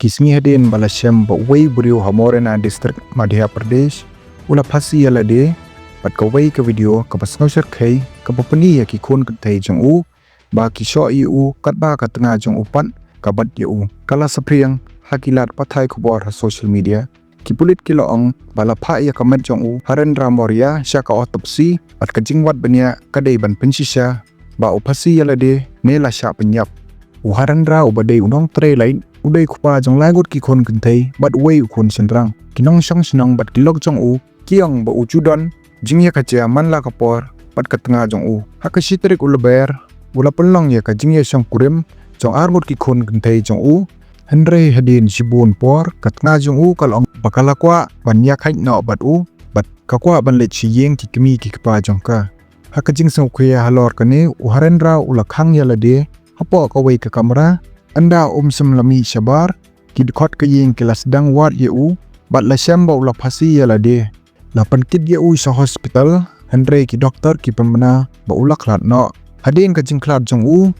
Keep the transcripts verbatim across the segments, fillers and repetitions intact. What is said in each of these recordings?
Ki sngi hadien ba la shem ba uwei u briew ha Morena District, Madhya Pradesh, u la phasi ïa lade bad kawei ka video kaba sngewshyrkhei kaba pyni ïa ki khun kynthei jong u ba ki shoh ïa u katba ka tnga jong u pat ka bat ïa u. Ka la saphriang ha ki lad pathai khubor ha social media. Ki pulit ki la ong ba la phah ïa ka met jong u Harendra Maurya sha ka autopsy bad ka jingwad bniah ka dei ban pynshisha ba u phasi ïa lade ne la shah pynïap. U Harendra uba dei u nongtrei light u dei kpa jong lai ngut ki khun kynthei bad uwei u khun shynrang. Ki nongshong shnong bad ki lok jong u ki ong ba u ju don jingïakajia man la ka por bad ka tnga jong u. Ha ka shi tarik u Lber u la pynlong ïa ka jingïashongkurim jong ar ngut ki khun kynthei jong u. Hynrei hadien shibun por ka tnga jong u ka la ong ba ka la kwah ban ïakhaid noh bad u bad ka kwah ban leit sha ïing ki kmie ki kpa jong ka. Ha ka jingsngewkhia halor kane u Harendra u la khang ïa lade hapoh kawei ka kamra. Ynda um shym la mih shabar, ki dkhot ka ïing ki la sdang wad ïa u bad la shem ba u la phasi ïa lade. La pynkit ïa u sha hospital, hynrei ki doktor ki pynbna ba u la khlad noh. Hadien ka jingkhlad jong u,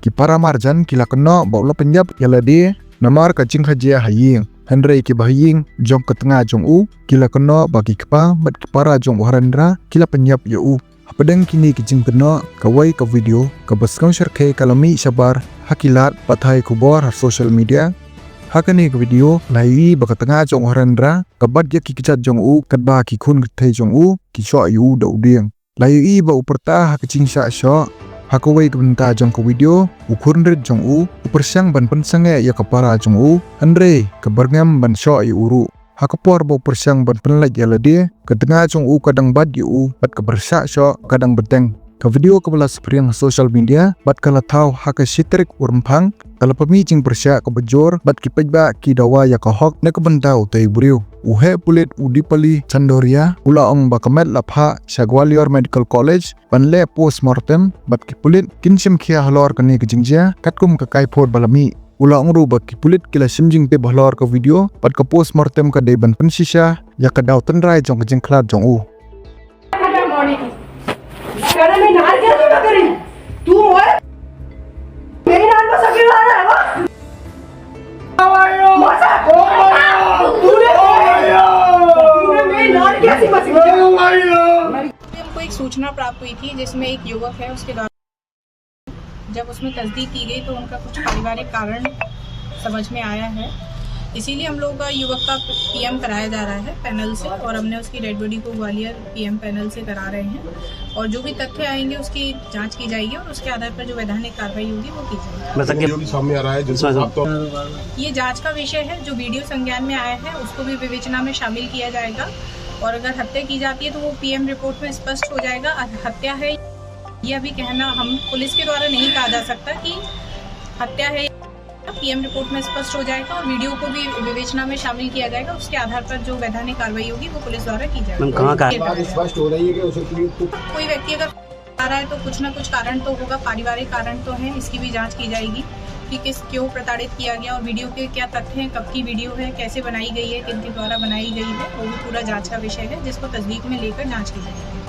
ki para marjan ki la kynnoh ba u la pynïap ïa lade namar ka jingkhajiah ha ïing. Hynrei ki bahaïing jong ka tnga jong u ki la kynnoh ba ki kpa bad ki para jong u Harendra ki la pynïap ïa u. Hapdeng kine ki jingkynnoh, kawei ka video kaba sngewshyrkhei ka la mih shabar ha ki lad pathai khubor ha social media. Ha kane ka video la ïohi ba ka tnga jong u Harendra ka bat ïa ki kjat jong u katba ki khun kynthei jong u ki shoh ïa u da u dieng. La ïohi ba u pyrta ha ka jingshah shoh. Ha kawei ka bynta jong ka video, u khun rit jong u u pyrshang ban pynsangeh ïa ka para jong u, hynrei ka byrngem ban shoh ïa u ruh. Ha ka por ba u pyrshang ban pynlait ïa lade, ka tnga jong u ka dang bat ïa u bad ka pyrshah shoh ka dang bteng. Ka video kaba la saphriang ha social media bad ka la thaw ha ka shi tarik u Rymphang ka la pynmih jingpyrshah kaba jur bad ki paidbah ki dawa ïa ka hok na ka bynta utei u briew. U heh pulit u Dipali Chandoria u la ong ba ka met la phah sha Gwalior Medical College ban leh postmortem bad ki pulit kin shim khia halor kane ka jingjia katkum ka kaiphod ba la mih. U la ong ruh ba ki pulit ki la shim jingtip halor ka video bad ka postmortem ka dei ban pynshisha ïa ka daw tynrai jong ka jingkhlad jong u. अरे मैं नार क्या सेवा करी? तू मोए मेरी नार को सफेद आ रहा है वो? मौसा! तूने तूने मेरी नार क्या सेवा की? हमको एक सूचना प्राप्त हुई थी जिसमें एक युवक है, उसके द्वारा जब उसमें तस्दीक की गई तो उनका कुछ पारिवारिक कारण समझ में आया है, इसीलिए हम लोग का युवक का पीएम कराया जा रहा है पैनल से और हमने उसकी डेड बॉडी को ग्वालियर पीएम पैनल से करा रहे हैं और जो भी तथ्य आएंगे उसकी जांच की जाएगी और उसके आधार पर जो वैधानिक कार्रवाई होगी वो की जाएगी। मतलब कि जो भी सामने आ रहा है, जिसमें साफ तौर ये जांच का विषय है, जो वीडियो संज्ञान में आया है उसको भी विवेचना में शामिल किया जाएगा और अगर हत्या की जाती है तो वो पीएम रिपोर्ट में स्पष्ट हो जाएगा। हत्या है ये अभी कहना हम पुलिस के द्वारा नहीं कहा जा सकता कि हत्या है। पीएम रिपोर्ट में स्पष्ट हो जाएगा और वीडियो को भी विवेचना में शामिल किया जाएगा। उसके आधार पर जो वैधानिक कार्रवाई होगी वो पुलिस द्वारा की जाएगी। मैम, कहाँ का? बात स्पष्ट हो रही है कि उसे कोई कोई व्यक्ति अगर आ रहा है तो कुछ ना कुछ कारण तो होगा, पारिवारिक कारण तो है, इसकी भी जांच की जाएगी कि किस क्यों प्रताड़ित किया गया और वीडियो के क्या तथ्य हैं, कब की वीडियो है, कैसे बनाई गई है, किन के द्वारा बनाई गई है, वो भी पूरा जांच का विषय है जिसको तस्दीक में लेकर जांच की जाएगी।